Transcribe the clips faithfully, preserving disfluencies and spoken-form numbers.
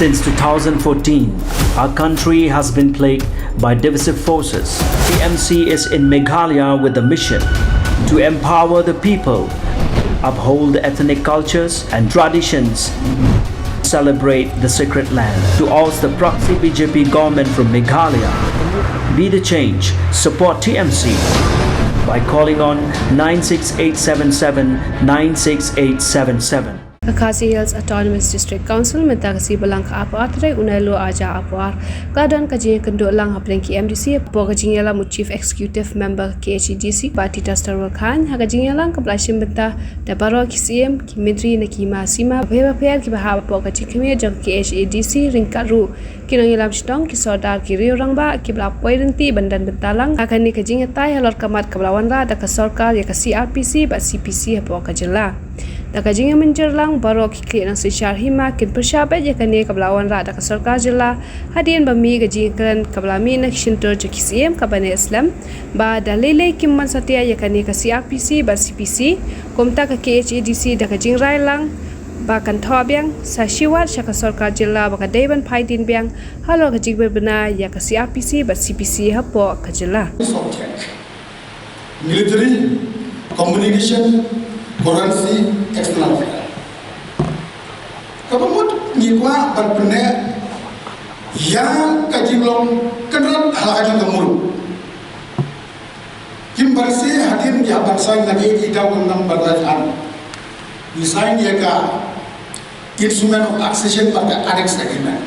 Since two thousand fourteen, our country has been plagued by divisive forces. T M C is in Meghalaya with the mission to empower the people, uphold ethnic cultures and traditions, celebrate the sacred land. To oust the proxy B J P government from Meghalaya, be the change, support T M C by calling on nine six eight seven seven nine six eight seven seven. Ka Khasi Hills Autonomous District Council mynta ka sngi Balang ka arphew ar tarik u Naiwieng arhajar arphew ar ka don ka jingïakynduh lang hapdeng ki M D C hapoh ka jingïalam u Chief Executive Member K H A D C Bah Titus Tarwal Chyne. Ha ka jingïalang kaba la shim bynta da baroh ki Syiem, ki Myntri na ki hima sima bapher bapher kiba hap hapoh ka jingkhmih jong ka K H A D C ryngkat ruh ki nongïalam shnong, ki Sordar, ki riew rangbah kiba la poi ryntih ban don bynta lang ha kane ka jingïatai halor ka mat kaba la wanrah da ka sorkar ïa ka C R P C bad C P C hapoh ka jylla. Da ka jingïamynjur lang baroh ki khlieh nongsynshar hima kin pyrshah beit ïa kane kaba la wanrah da ka sorkar jylla hadien ba mih ka jingïakren kaba la mih na ki shyntur jong ki Syiem kaba neh slem ba da lei lei kim mon satia ïa kane ka C R P C bad C P C. Kumta ka K H A D C da ka jingrai lang ba kan thoh biang sa shi wat sha ka sorkar jylla ba ka dei ban phai dien biang halor ka jingbynbna ïa ka C R P C bad C P C hapoh ka jylla. Subject: military, communication, currency, external affair. Kaba mut ngi kwah ban pynneh ïa ka jinglong kynrad ha la ka jong ka mur. Kim Barsih hadien ki hap ban sign na ki, ki daw kam nang ban rajah an. Ngi sign ïa ka Instrument of Accession bad ka Annex Agreement.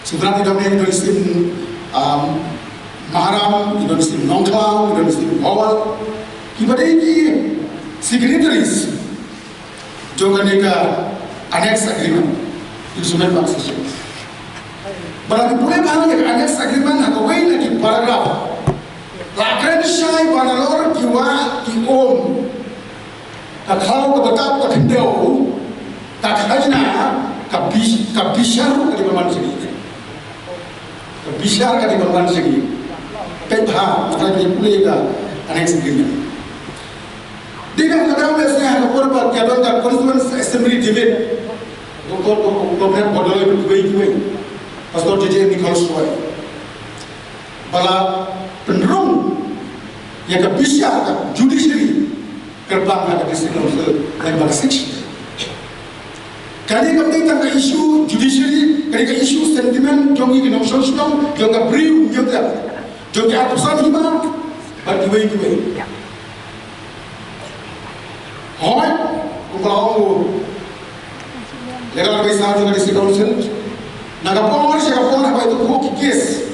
Sngewtynnat, i don, i don sien, um, Maharam, i don sien Nongkhlaw, i don sien Bhowal. Kiba dei ki signatories jong kane ka Annex Agreement, Instrument of Accession. Bad lada phi pule bha ïa ka Annex Agreement, ha kawei na ki paragraph la kren shai ba nalor ki wah ki um, ka khaw, ka btap, ka khyndew, ka khajna, ka bish-, ka bishar ka dei ban wan sha ngi. Ka bishar ka dei ban wan sha ngi. Peit bha, ka dei pule ka Annex Agreement. Dei na ka daw lehse ha ka por ba ka don ka Constituent Assembly debate. Ko, ko, ko, ko, ko, ko, ko, kiwei, kiwei. Pastor J J Nichols Roy. Ba la pynrung ïa ka bishar ka judiciary kyrpang ha ka District Council Member Six. Kane kam dei tang ka issue judiciary, kane ka issue sentiment jong ki nongshong shnong, jong ka briew hynñiew ter, jong ki arphew san hima bad kiwei kiwei. Hooid, kumba la ong u Legal Advisor jong ka District Council, na ka por sha ka por haba ïathuh ki case,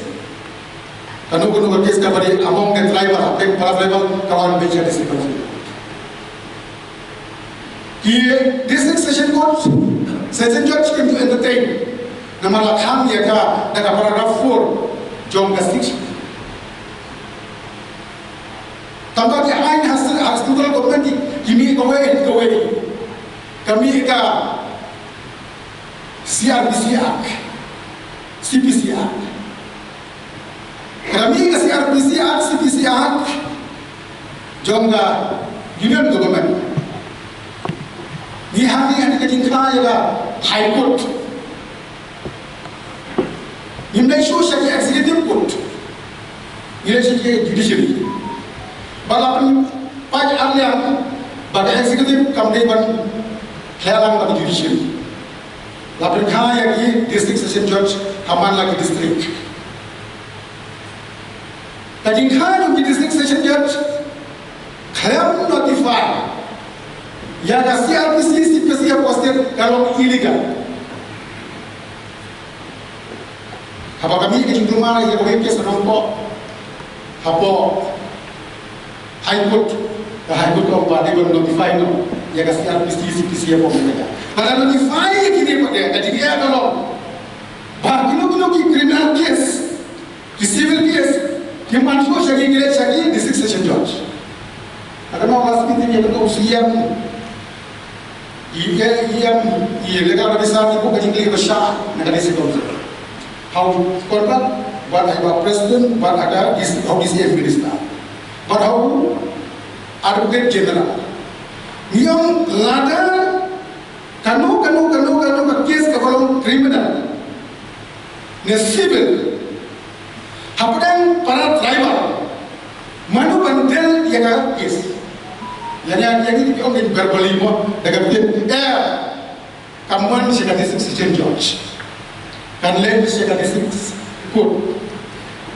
kano kano ka case kaba dei among the tribal, hapdeng para tribal, ka wan beit sha District Council. Ki District Session Court, Session Judge kim ju entertain. Namar la khang ïa ka da ka paragraph four jong ka six. Tangba ki aiñ ha s-, ha central government ki, ki mih kawei kawei. Ka mih ka C R P C Act, C P C Act. Ka mih ka C R P C Act, C P C Act jong ka Union Government. Ngi hangne, hangne ka jingkha ïa ka High Court. Ngim leit shuh sha ki Executive Court. Ngi leit sha ki Judiciary. Ba la pynpaw ar liang ba ka Executive kam dei ban khleh lang bad ka Judiciary. La pynkha ïa ki District Session Judge ha man la ki district. Ka jingkha jong ki District Session Judge khlem notify ïa ka C R P C, C P C hapoh state ka long illegal. Haba ka mih ka jingkulmar ïa kawei ka case ha Nongpoh, hapoh High Court, ka High Court ka ong ba dei ban notify noh ïa ka C R P C, C P C hapoh Meghalaya. Lada notify ïa kine pat, ka jingeh ka long ba kino kino ki criminal case, ki civil case, kim wan shuh sha ki, ki leit sha ki District Session Judge. Haba ka last meeting ïa ka C M, i, i, i, i Legal Advisor ki buh ka jingkylli ba shah na ka District Council. Haba u Conrad, bad haba u President, bad ha ka D C, ha u D C M Minister, bad ha u Advocate General. Ngi ong lada kano, kano, kano, kano ka case kaba long criminal, ne civil, hapdeng para tribal, mano ban del ïa ka case? Ïa ïa ïa ngi ki ong in verbally mo, da ka tip, eh, kam wan sha ka district session judge, kan leit sha ka district court.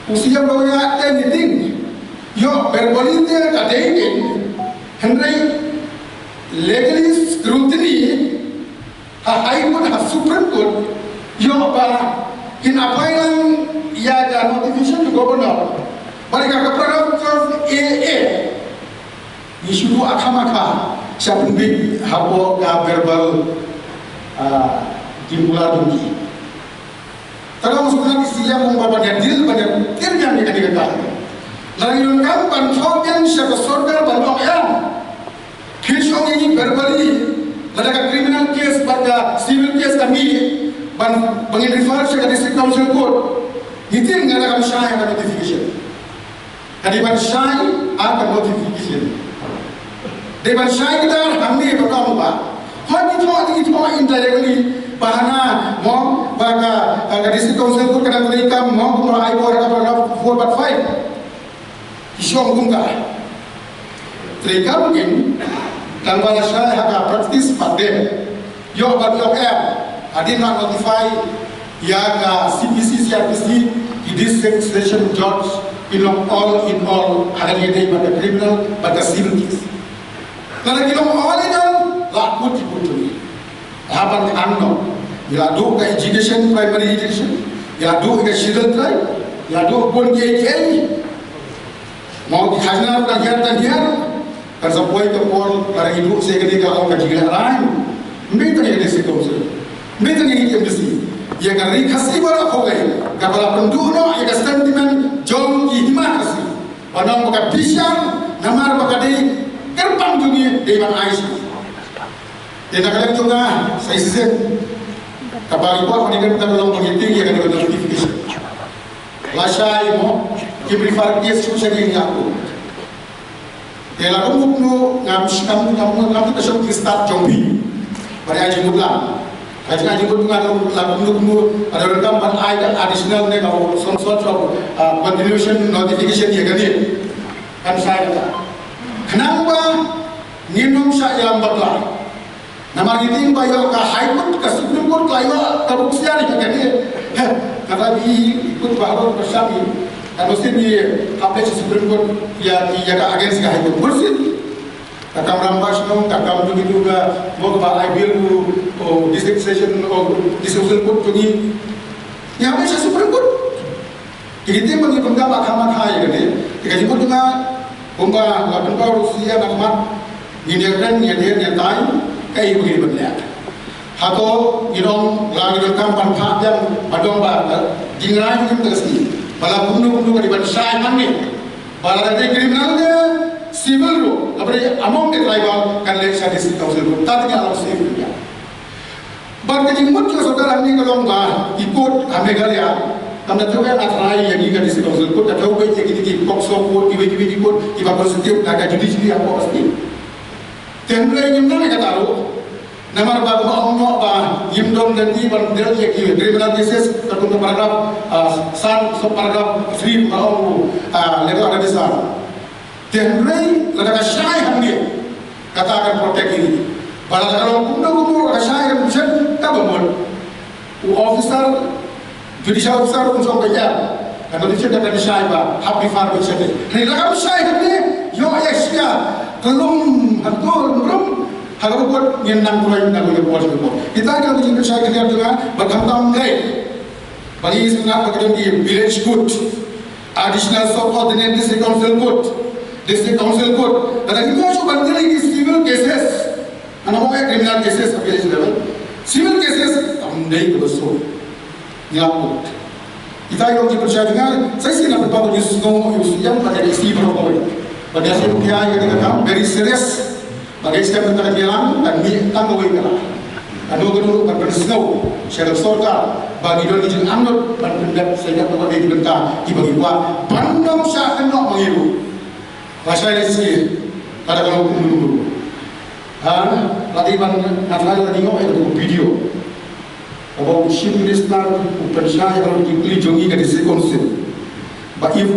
U shu ïa ba ïa te meeting, ïoh verbally te ka dei in, hynrei legally scrutiny ha High Court, ha Supreme Court, ïoh ba kin apply lang ïa ka notification to governor. Bad ïa ka paragraph twelve A A, ngi shu duh ha kham ha kha sha pynbit hapoh ka verbal, ah, jingkular jong ki. Tang ba shu nang isi ïa mong ba ban ïa deal, ban ïa deal ïa kane ka. Lada ngi donkam ban thoh biang sha ka sorkar ban ong ïa, phi shong ïa ngi verbally, lada ka criminal case bad ka civil case ka mih, ban, ban ngin refer sha ka District Council Court. Ngi tieng, nga la kam shai ha ka notification. Ka dei ban shai ha ka notification. Dei ban shai kita hangne ba tong ba, hooid ki thoh, ki thoh indirectly ba hana mo, ba ka, ka District Council Court ka dang treikam mo, kumba ai bor ha ka paragraph four bad five. Ki shong kum ka. Treikam kin, tang ba la shai ha ka practice pat dei. Ïoh ban ïoh em, hadien ba notify ïa ka C P C, C R P C, ki District Session Judge ki long all in all, ha kane ka dei bad ka criminal bad ka civil case. Lada ki long all in all, la kut ki kut tu. Haba ngi ong noh, ïa la duh ka education, primary education, ïa la duh ka Scheduled Tribe, ïa la duh bun kiei kiei. Mo ki khajna ruh dang hiar dang hiar. Kan sa poi ka por, lada ngi duh sha kane ka ong ka jinglehrain. Ym dei tang ïa ka District Council, ym dei tang ïa ka M D C, ïa ka Ri Khasi baroh kawei, kaba la pynduh noh ïa ka sentiment jong ki hima Khasi. Ban ong ba ka bishar, namar ba ka dei kyrpang jong ngi, dei ban ai sha ngi. Te na ka liang jong nga, sa shisien, kaba ngi kwah hangne ka long ba ngi tieng ïa ka notification. Lashai mo, ki prefer case shu sha ngi ïa u. Te la kumno kumno ngam, ngam, ngam, ngam tip ka shong ki start jong phi. Ba dei ai jingmut lang. Ka jing ai jingmut nga la kumno kumno, lada donkam ban ai ka additional ne ka some sort of, uh, continuation notification ïa kane. Kan shai ka. Khnang ba ngin ym shah ïalam bakla. Namar ngi tieng ba ïoh ka High Court, ka Supreme Court, ka ïoh ka buh ksiar ïa kane. Heh, kata ngi kut ba harud ba sham ngi. Kan mesti ngi hap leit sha Supreme Court ïa, ïa ka against ka High Court. Mesti. Ka kam rangbah shnong, ka kam jong ngi jong ka, mo kaba ai bail u, u District Session, u District Council Court jong ngi. Ngi hap leit sha Supreme Court. Te ngi tieng ba ngi pyndonkam ha kham ha kha ïa kane. Te ka jingmut jong nga, kumba la pynpaw ruh sha ïa na khmat, ngin ïakren, ngin ïadien, ngin ïatai, kaei ba ngi dei ban leh. Hato ngi ong la ngi donkam ban phah biang, ba dang ba, eh, jingrai jong ngi mynta ka sngi. Ba la kumno kumno ka dei ban shai hangne. Ba la dei criminal ne civil ruh, haba dei among the tribal, kan leit sha District Council ruh. Te ngi la long safe ruh ïa. Bad ka jingmut ka sorkar hangne ka long ba ki court ha Meghalaya, kam da thaw ïa, nga tharai ïa ngi ka District Council Court, ka thaw beit ïa kine ki POCSO court, kiwei kiwei ki court kiba constitute da ka judiciary hapoh ka state. Te hynrei ngim nang ïa kata ruh, namar ba kumba ong noh ba ngim don lynti ban deal ïa ki criminal cases, katkum ka paragraph, ah, san, sub paragraph three ba ong, ah, Legal Advisor. Te hynrei lada ka shai hangne, kata kan protect ïa ngi. Ba lada ka long kumno kumno, ka shai kan shen kaba mut. U officer, judicial officer, un shu ong ba ïa, kan da shen, kan shai ba hap refer ba shen. Hynrei lada ka shai hangne, ïoh ïa shisha ka lum, hato lum rum, ha kaba kut ngin nang pynlong, nang pynlong, nang pynlong. Kita ki long ki jingshai ki jingtynrai ba khamtam ngai. Ba ngi sngap ba ki don ki village court, additional subordinate district council court, district council court. Lada ngi ïoh shuh ban deal ïa ki civil cases, ngam ong ïa criminal cases ha village level, civil cases kam dei kaba suk. Ngi la court. Kita ki long ki pynshai jingtynrai, sa shisien nga pynpaw ba ngi sngewsih ïa ka, ba ka dei ka civil court. Ba ka dei ka civil court, ka dei ka kam very serious. Ba ka stem ka dei lang, kan mih tang kawei ka. Kano kano kan pynsngew sha ka sorkar ba ngi don ki jingangnud ban pyndep sha ka, ba dei ki bynta kiba ngi kwah ban ym shah kynnoh ma ngi ruh. Ba shai lehse lada ka long kumno kumno. Ha, lada ban, nga tharai lada ngi ïoh ïa ka video. Haba u Chief Minister u pynshai halor ki plie jong ngi ka District Council ba if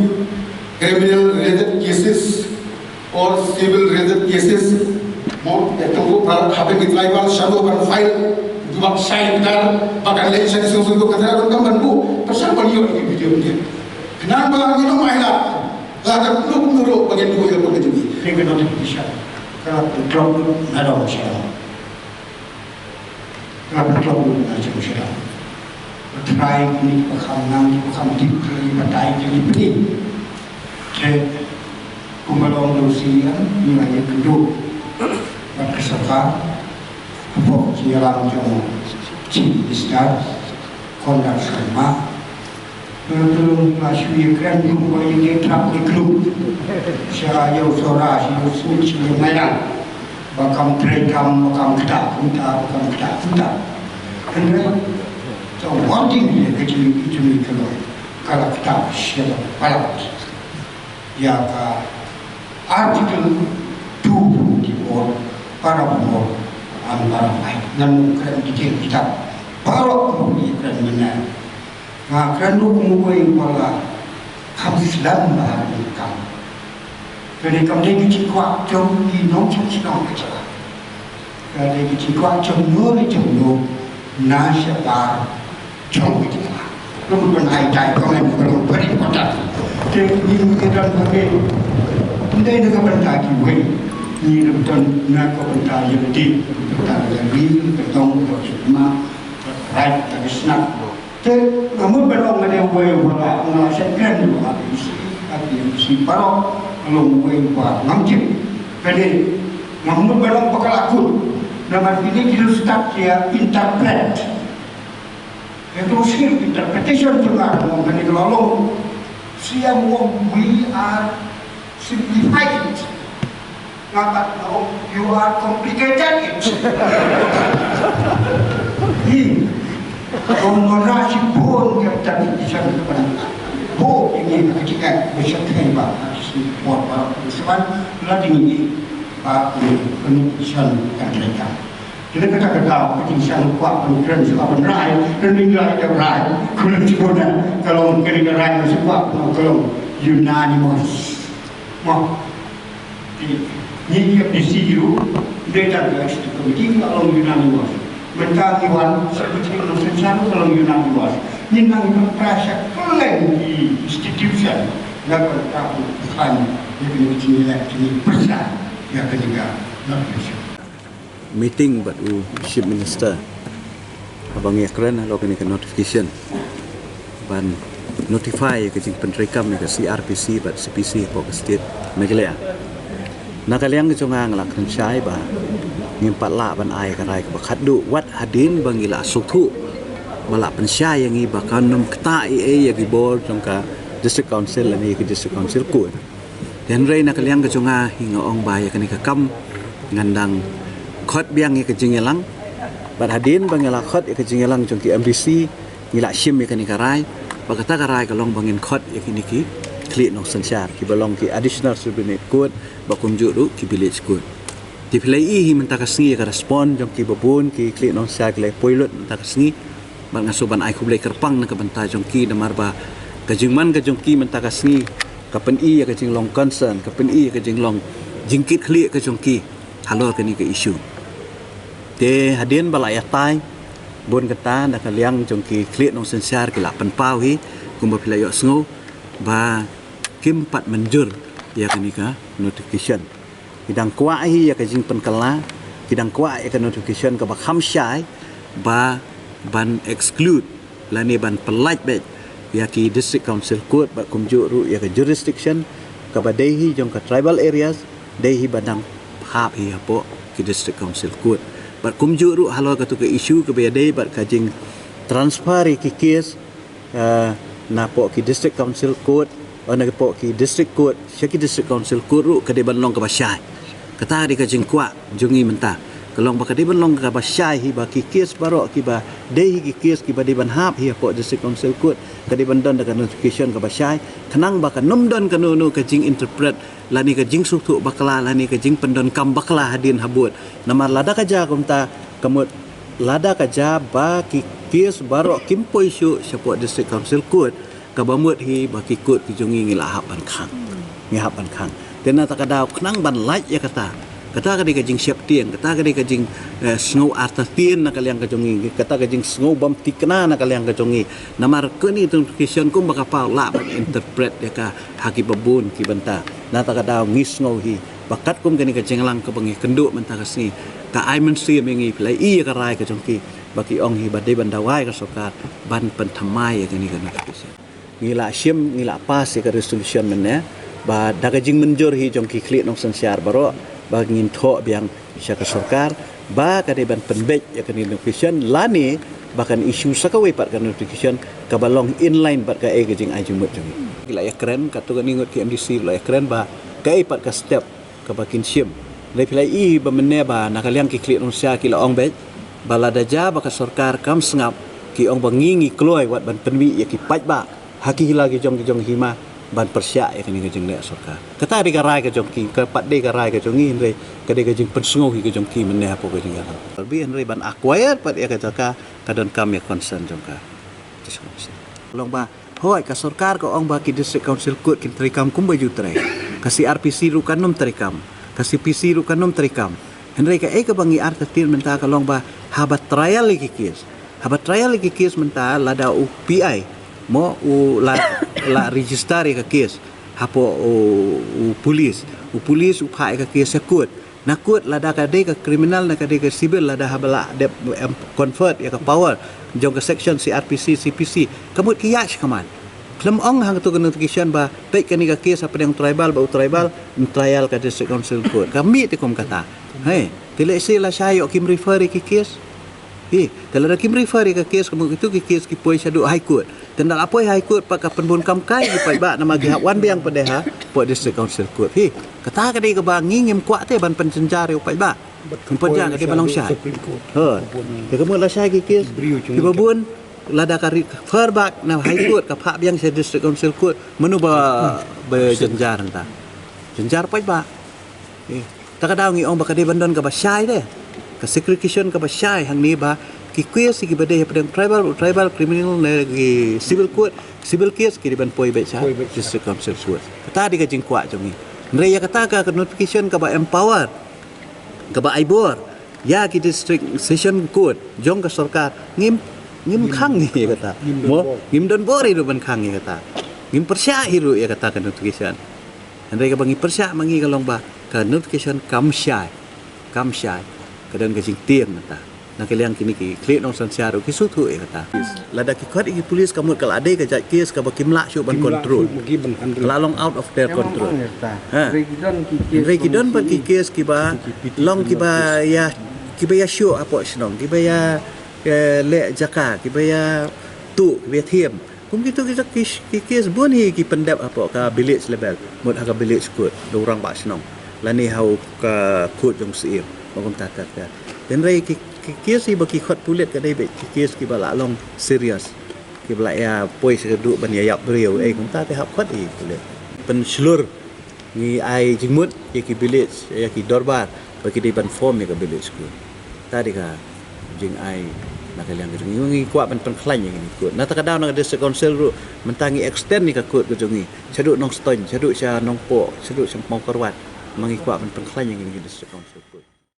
criminal related cases or civil related cases, mo, ïa, to ko ba hapdeng ki tribal shadow ban file, du ba shai kdar ba kan leit sha District Council, ko ka tribal kam ban bu pynshai ban ïoh ki video. Khnang ba ngi long mai la la ka nuk nuru ba ngi du ïa ba ngi. Ni ka notification ka la pyntrong na dong sha. Nga pyntlong na jong sha. Ba trai kini ba kham nang, ba kham dip, kini ba tai, kini pini. Te kumba long dong sha ïa ngi, la ïa kynduh bad ka sorkar. Hapoh ka jingïalam jong Chief Minister Conrad Sangma, Nga tolong nga shu ïa kren kum ba ïa trap ni klub. Sha ïa u Sora, sha ïa u Smit, sha ïa u Mailang. Ba kam trei kam, ba kam ktah kumta, ba kam ktah kumta. Hynrei ta wording ïa ka jingim ka jingim ka long ka la ktah sha ba palat. Ïa ka Article two forty-four, paragraph four and paragraph five. Ngan ym kren detail kitab. Baroh kumba ïa kren mynne. Nga kren ruh kum uwei uba la kham slem bha ha kane ka kam. Kane kam dei ka jingkwah jong ki nongshong shnong ka jylla. Ka dei ka jingkwah jong no ne jong no na shabar jong ka jylla. Ruh ban ai dei ka ngan ka long very important. Te ngi ngi don ha kane. Ym dei na ka bynta kiwei. Ngi ruh don na ka bynta ïa lade. Ka bynta ka ri, ka dong, ka sma, ka raid, ka shnat. Te nga mut ban ong nga dei uwei uba la, nga la shait kren ha P C, ha P M C baroh, nga long uwei uba ngam tip. Kane nga mut ban ong ba ka la kut. Namar kine ki la start ïa interpret. Ïa ka skill interpretation jong nga, nga ong kane ka la long. Shu ong we are simplifying it. Nga pat nga ong, you are complicated it. Hi. Kong mona shibun ka tang ki san ka ban. Bo ini ka jikan, bisa kai ba, si por ba, seban, la ding ini, ba, ini, ini san ka mereka. Kine kata ka daw ka jingshang kwah ban kren sha ban rai, kane ka rai ka rai. Kane ka rai ka long kane ka rai ka shu kwah ka long unanimous. Mo. Ngi ïa P C ruh, dei tang ka executive committee ka long unanimous. Mynta ngi wan sha ka jingïalang sha ka long unanimous. Ngi nang mynta sha kylleng ki institution na ka bynta ban pynïaid ïa kane ka jingïalang jingïapyrshah ïa kane ka notification. Meeting bad u Chief Minister haba ngi ïakren halor kane ka notification ban notify ïa ka jingpyntreikam ïa ka C R P C bad C P C hapoh ka state Meghalaya. Na ka liang ka jong nga, nga la kren shai ba ngim pat lah ban ai ka rai kaba khatduh wat hadien ba ngi la sngewthuh ba la pynshai ïa ngi ba kan ym ktah ei ei ïa ki bor jong ka District Council lane ïa ka District Council Court. Hynrei na ka liang ka jong nga hi nga ong ba ïa kane ka kam ngan dang khot biang ïa ka jingïalang. Bad hadien ba ngi la khot ïa ka jingïalang jong ki M D C, ngi la shim ïa kane ka rai. Bad kata ka rai ka long ba ngin khot ïa kine ki khlieh nongsynshar kiba long ki Additional Subordinate Court bad kumjuh ruh ki Village Court. Te phi la ïohi hi mynta ka sngi ïa ka respond jong kiba bun ki khlieh nongsynshar ki la poi lut mynta ka sngi. Bad nga sngewbha ban ai khublei kyrpang na ka bynta jong ki namar ba ka jingman ka jong ki mynta ka sngi ka pyni ïa ka jinglong concern, ka pyni ïa ka jinglong jingkitkhlieh ka jong ki halor kane ka issue. Te hadien ba la ïatai bun kata na ka liang jong ki khlieh nongsynshar ki la pynpaw hi kumba phi la ïohsngew ba kim pat mynjur ïa kane ka notification. Ki dang kwah hi ïa ka jingpynkylla, ki dang kwah ïa ka notification kaba kham shai ba ban exclude lane ban pyllait beit ïa ki District Council Court bad kumjuh ruh ïa ka jurisdiction kaba dei hi jong ka tribal areas, dei hi ba dang hap hi hapoh ki District Council Court. Bad kumjuh ruh halor katu ka issue kaba ïadei bad ka jingtransfer ïa ki case, eh, napoh ki District Council Court, eh, napoh ki District Court sha ki District Council Court ruh ka dei ban long kaba shai. Kata ka dei ka jingkwah jong ngi mynta, ka long ba ka dei ban long kaba shai hi ba ki case baroh kiba dei hi ki case kiba dei ban hap hi hapoh District Council Court ka dei ban don da ka notification kaba shai, khnang ba kan ym don kano kano ka jinginterpret lane ka jingsngewthuh bakla lane ka jingpyndonkam bakla hadien habud. Namar lada ka jia kumta ka mut Lada ka jia ba ki kes baroh kim poi shuh shapoh District Council Court, kaba mut hi ba ki court ki jong ngi ngi la hap ban khang. Ngi hap ban khang. Te na kata ka daw khnang ban lait ïa kata. Kata ka dei ka jingsheptieng, kata ka dei ka jing, eh, sngew artatien na ka liang ka jong ngi, kata ka jingsngew bym thikna na ka liang ka jong ngi. Namar kane ka notification kumba ka paw lah ban interpret ïa ka ha kiba bun ki bynta. Na kata ka daw ngi sngew hi ba katkum kane ka jingïalang kaba ngi kynduh mynta ka sngi, ka ai mynsiem ïa ngi, phi la ïohi ïa ka rai ka jong ki, ba ki ong hi ba dei ban dawa ïa ka sorkar ban pynthymmai ïa kane ka notification. Ngi la shim, ngi la pass ïa ka resolution mynne, ba da ka jingmynjur hi jong ki khlieh nongsynshar baroh, ba ngin thoh biang sha ka sorkar ba ka dei ban pynbeit ïa kane ka notification, lane ba kan issue sa kawei pat ka notification kaba long in line bad kaei ka jingai jingmut jong ngi. Ki la ïakren, katto katne ngut ki M D C la ïakren ba kaei pat ka step kaba kin shim. Hynrei phi la ïohi ba mynne ba na ka liang ki khlieh nongsynshar ki la ong beit ba lada jia ba ka sorkar kam sngap, ki ong ba ngi ngi kloi wat ban pynmih ïa ki paidbah ha ki hila ki jong ki jong hima ban pyrshah ïa kane ka jingleh sorkar. Kata dei ka rai ka jong ki, ka pat dei ka rai ka jong ngi, hynrei ka dei ka jingpynsngew hi ka jong ki mynne hapoh ka jingïalang. Hynrei ban acquire pat ïa ka jaka ka donkam ïa consent jong ka. Long ba hooid, ka sorkar ka ong ba ki District Council Court kin treikam kumba ju trei. Ka C R P C ruh kan ym treikam. Ka C P C ruh kan ym treikam. Hynrei kaei kaba ngi artatien mynta ka long ba haba trial ïa ki kes, haba trial ïa ki kes mynta, lada u P I mo u la, la register ïa ka kes hapoh u, u police, u police u phah ïa ka kes sha court. Na court, lada ka dei ka criminal ne ka dei ka civil, lada haba la dep em conferred ïa ka power jong ka section C R P C, C P C, ka mut ki ïaid shakhmat. Khlem ong hangto ka notification ba peit kane ka kes hapdeng tribal bad u tribal, ym trial ka District Council Court. Ka mih te kum kata. Hei, te lehse lashai ïoh kim refer ïa ki kes. Hi, te lada kim refer ïa ka kes, ka mut kito ki kes ki poi shaduh High Court. Te ynda la poi High Court pat ka pynbun kam kai ki paidbah namar ki hap wan biang pat de hapoh District Council Court. Hi, kata ka dei kaba ngi ngim kwah te ban pynjynjar ïa u paidbah. Pynjynjar ka dei ban long shai. Ha. Te ka mut lashai ki kes kiba bun, lada ka refer back na High Court, ka phah biang sha District Council Court, mano ba, ba jynjar hangta? Jynjar paidbah. Eh, ta ka daw ngi ong ba ka dei ban don kaba shai de. Ka segregation kaba shai hangne ba ki kes kiba dei hapdeng tribal, tribal criminal ne ki civil court, civil case ki dei ban poi beit sha District Council Court. Kata dei ka jingkwah jong ngi. Hynrei ïa kata ka, ka notification kaba empower, kaba ai bor ïa ki District Session Court jong ka sorkar, ngim, ngim khang ïa kata. Mo, ngim don bor ïa ban khang ïa kata. Ngim pyrshah hi ruh ïa kata ka notification. Hynrei kaba ngi pyrshah ma ngi ka long ba ka notification kam shai, kam shai, ka don ka jingtieng mynta na ka liang kine ki khlieh nongsynshar ruh ki sngewthuh ïa kata. Lada ki khot ïa ki police ka mut ka la dei ka jait kes kaba kim lah shuh ban control. Ka la long out of their control. Ha. Hynrei ki don pat ki kes kiba long kiba ïa, kiba ïa shuh hapoh shnong, kiba ïa, eh, leh jaka, kiba ïa tuh, kiba ïa thiem. Kum kito ki, ki, ki kes bun hi ki pyndep hapoh ka village level, mut ha ka village court, da u rangbah shnong, lane ha u ka court jong u syiem, ba kumta ter ter. Hynrei ki, ki kes hi ba ki khot pulit ka dei beit ki kes kiba la long serious, kiba la ïa poi sha ka duh ban ïa ïap briew, eh, kumta te hap khot hi pulit. Pynshlur, ngi ai jingmut ïa ki village, ïa ki dorbar, ba ki dei ban form ïa ka village court. Ta dei ka jingai na ka liang ka jong ngi, ngi kwah ban pynkhlaiñ ïa kine ki court. Na ta ka daw na ka District Council ruh mynta ngi extend ïa ka court ka jong ngi shaduh Nongstoiñ, shaduh sha Nongpoh, shaduh sha Mawkyrwat. Ma ngi kwah ban pynkhlaiñ ïa kine ki District Council court.